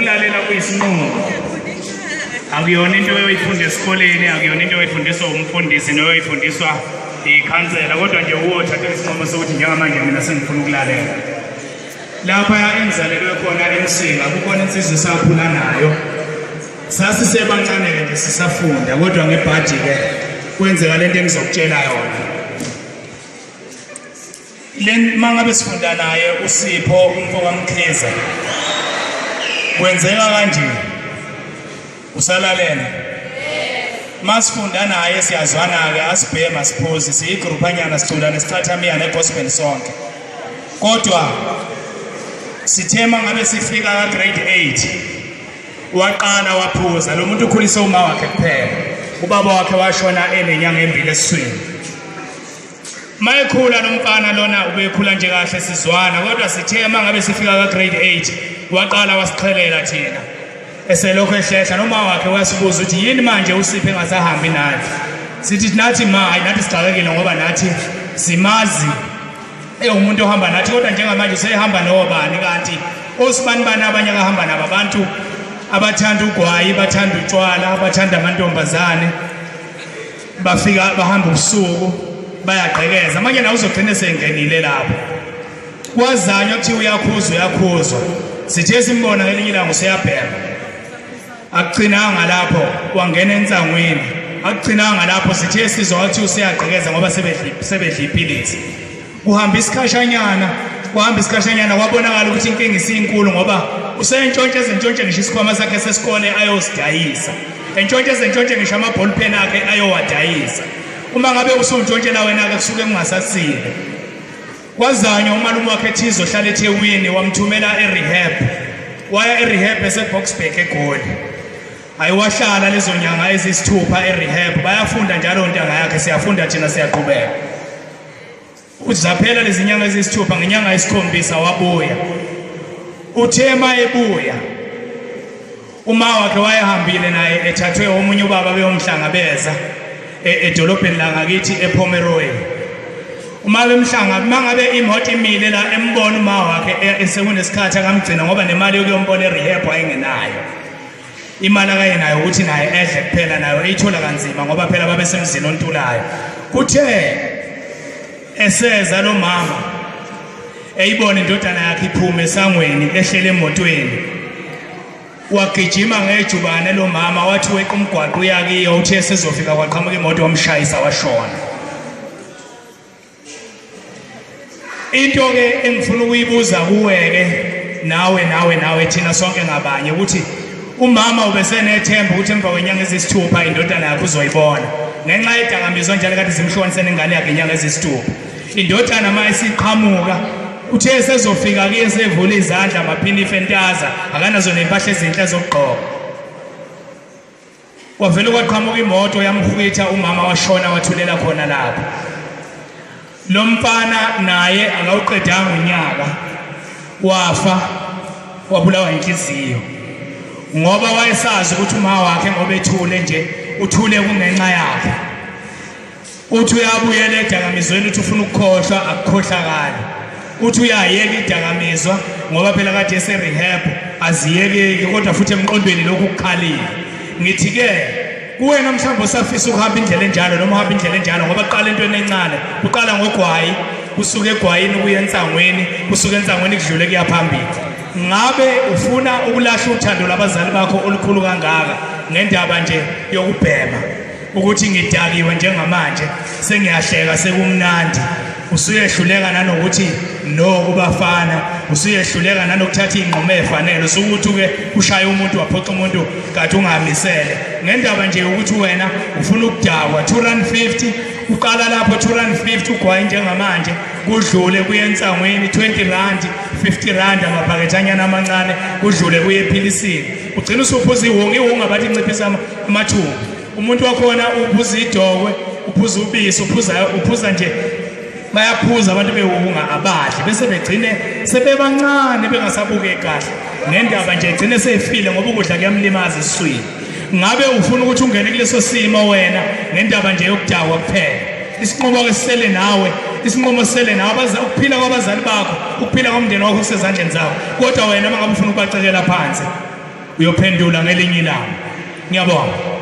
Ukulalela kuyisinqumo. Akuyona into oyoyifunda esikoleni, akuyona into oyifundiswa umfundisi noyoyifundiswa ikhansela, kodwa nje uwothatha isinqumo sokuthi njengamanje mina sengifuna ukulalela. Lapha engizalelwe khona eMsinga kukhona insizwa esakhula nayo. Sasisebancane-ke nje sisafunda, kodwa ngebhadi-ke kwenzeka lento engizokutshela yona. Le mangabe sifunda naye uSipho umfo kaMkhize. Kwenzeka kanje. Usalalela? Masifunda naye siyazwana-ke, asibhema siphuzi, siyigruphanyana sicula nesichathamiya negospel sonke. Kodwa sithe mangabe sifika ka-grade 8 waqala waphuza. Lo muntu ukhulise uma wakhe kuphela, ubaba wakhe washona enenyanga embili esiswini. Mayekhula lo mfana lona ubekhula nje kahle sizwana, kodwa sithe mangabe sifika ka-grade 8 waqala wasiqhelela thina, eselokhu ehlehla. Noma wakhe wasibuza ukuthi yini manje uSipho engasahambi nathi. Sithi nathi ma, hayi nathi sixakekile ngoba nathi simazi ewumuntu ohamba nathi, kodwa njengamanje usehamba nobani kanti osibani bani abanye akahamba nabo, abantu abathanda ugwayi, bathanda utshwala, bathanda amantombazane, bafika bahamba ubusuku bayagqekeza. Manje nawe uzogcina esengenile lapho. Kwazanywa kuthiwa uyakhuzwa, uyakhuzwa. Sithe simbona ngelinye ilanga useyabhema. Akugcinanga lapho, wangena ensangwini. Akugcinanga lapho, sithe sizwa wathi useyagqekeza ngoba sebedla ipilisi. Kuhamba isikhashanyana, kuhamba isikhashanyana, kwabonakala ukuthi inkinga isinkulu ngoba usentshontshe ezentshontshe ngisho isikhwama sakhe sesikole ayosidayisa, entshontshe ezentshontshe ngisho amabholupeni akhe ayowadayisa. Uma ngabe usuntshontshela wena-ke kusuke kungasasile. Kwazanywa umalume wakhe ethize ohlala eThekwini, wamthumela e-rehab. Waya e-rehab eseBoksburg eGoli. Hayi, wahlala lezo nyanga eziyisithupha e-rehab. Bayafunda njalo ntanga yakhe, siyafunda thina, siyaqhubeka. Uzaphela lezi nyanga eziyisithupha, ngenyanga yesikhombisa wabuya. Uthe uma ebuya, uma wakhe wayehambile naye ethathwe omunye ubaba beyomhlangabeza edolobheni langakithi ePomeroy. Uma bemhlanga, mangabe imoto imile la, embona uma wakhe esekunesikhathi akamgcina ngoba nemali yokuyombona e-rehab wayengenayo. Imali akayenayo ukuthi naye edle kuphela, nayo eyithola kanzima ngoba phela babesemzini ontulayo. Kuthe eseza lo mama eyibona indodana yakhe iphume esangweni ehlele emotweni, wagijima ngejubane lo mama, wathi weqa umgwaqo uyakiyo. Uthe esezofika kwaqhamuka imoto wamshayisa washona. Into ke engifuna ukuyibuza kuwe ke nawe nawe nawe thina sonke ngabanye ukuthi umama ubesenethemba ukuthi emva kwenyanga ezisithupha indodana yakhe uzoyibona, ngenxa yedakamizwa njalo kade zimhlukanise nengane yakhe inyanga ezisithupha. Indodana uma isiqhamuka, uthe esezofika kuye sevula izandla amaphinifa entaza, akanazo nempahla ezinhle zokugqoka. Kwavele kwaqhamuka imoto yamhwitha umama, washona wathulela khona lapho. Lo mfana naye akawuqedanga unyaka wafa, wabulawa inhliziyo, ngoba wayesazi ukuthi uma wakhe ngoba ethule nje uthule kungenxa yakhe. Uthi uyabuyela edakamizweni, uthi ufuna ukukhohlwa, akukhohlakali. Uthi uyayeka idakamizwa ngoba phela kade ese-rehab, aziyekeki, kodwa futhi emqondweni lokhu kukhalile. Ngithi-ke kuwena mhlawumbe usafisa ukuhamba indlela enjalo noma uhamba indlela enjalo, ngoba kuqala entweni encane, kuqala ngogwayi, kusuke egwayini kuye ensangweni, kusuke ensangweni kudlule kuya phambili. Ngabe ufuna ukulahla uthando lwabazali bakho olukhulu kangaka ngendaba nje yokubhema, ukuthi ngidakiwe njengamanje sengiyahleka sekumnandi, usuyehluleka nanokuthi no kubafana, usuyehluleka nanokuthatha iy'nqumo ey'fanele, usukuthi-ke ushaye umuntu waphoxa umuntu kade ungamisele ngendaba nje yokuthi wena ufuna ukudakwa 2 rand 50. Uqala lapho 2 rand 50 ugwayi njengamanje, kudlule kuye ensangweni 20 rand, 50 rand, amaphakethanyana amancane, kudlule kuye ephilisini, ugcina usuphuza ihunga. Ihunga bathi inciphisa amathumbu. Umuntu wakhona uphuza idokwe, uphuza ubisi, uphuza nje, bayaphuza abantu bewunga, abadli, bese begcine sebebancane bengasabukeki kahle, ngendaba nje egcine sefile ngoba ukudla kuyamlimaza esiswini. Ngabe ufuna ukuthi ungene kuleso simo wena ngendaba nje yokudakwa kuphela? Isinqumo ke sisele nawe, isinqumo sisele nawe. Ukuphila kwabazali bakho, ukuphila komndeni wakho kusezandleni zakho, kodwa wena uma ngabe ufuna ukubacekela phansi. Uyophendula ngelinye ilanga. Ngiyabonga.